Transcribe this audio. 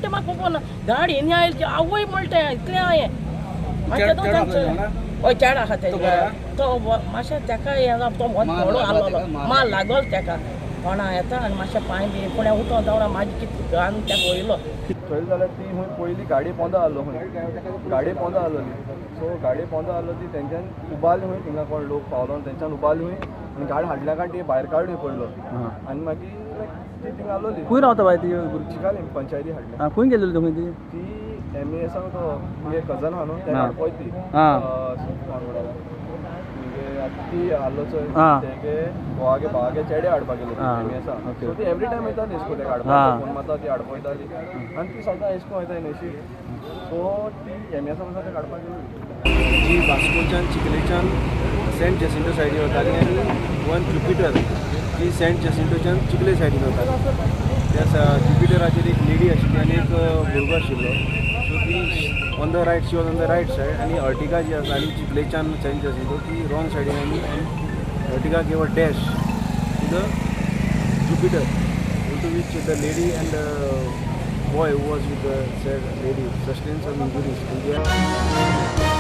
म्हणटा तें म्हाका खबर ना. गाडी हिनी आयली आवय म्हणटा इतलें हांवें. हय चेडो आसा तेजे तो मातशें तेका हें तो मोडो आहलो माल लागलो तेका कोणा येता आनी मातशें पांय बी पूण उठोन जावं मागीर कितें घालून तेका वयलो. थंय जाल्यार ती खंय पयली गाडी पोंदा आहलो, खंय गाडी पोंदा आहलोली. सो गाडी पोंदा आहलो ती तेंच्यान उबारली खंय, थिंगा कोण लोक पावलो तेंच्यान उबारली खंय आनी गाडी हाडल्या कारण ती भायर काडली पडलो आनी मागीर ती थिंगा आहलोली. खंय रावता बाय ती? चिकाली पंचायती हाडल्या. खंय गेल्ली तुमी ती? ती एम ए एसाक तो मुगे कजन आहा न्हू तेका हाडपा वयता ती. ती आहलो चोय तेगे घोवागे भावागे चेडे हाडपाक गेलो एम ए एसाक. सो ती एवरी टायम वयताली इस्कूल तेका हाडपाक, फोन मारता ती हाडपा वयताली आनी ती सदां इस्कूल वयताली न्हय. सो ती एम ए एसाक वयता तेका हाडपाक गेली. जी वास्कोच्यान चिखलेच्यान सेंट जेसिंटो सायडीन वताली आनी वन ज्युपिटर जी सेंट जेसिंटोच्यान चिखले सायडीन वताली. त्या ज्युपिटराचेर एक लेडी आशिल्ली आनी एक भुरगो आशिल्लो. सो ती on the right, she was on the right side आनी अर्टिगा जी आसा आनी चिखलेच्यान सेंट जेसिंटो ती रॉंग सायडीन आनी Ertiga gave a dash to the Jupiter, to which the lady and the boy who was with the said lady sustained some injuries and they are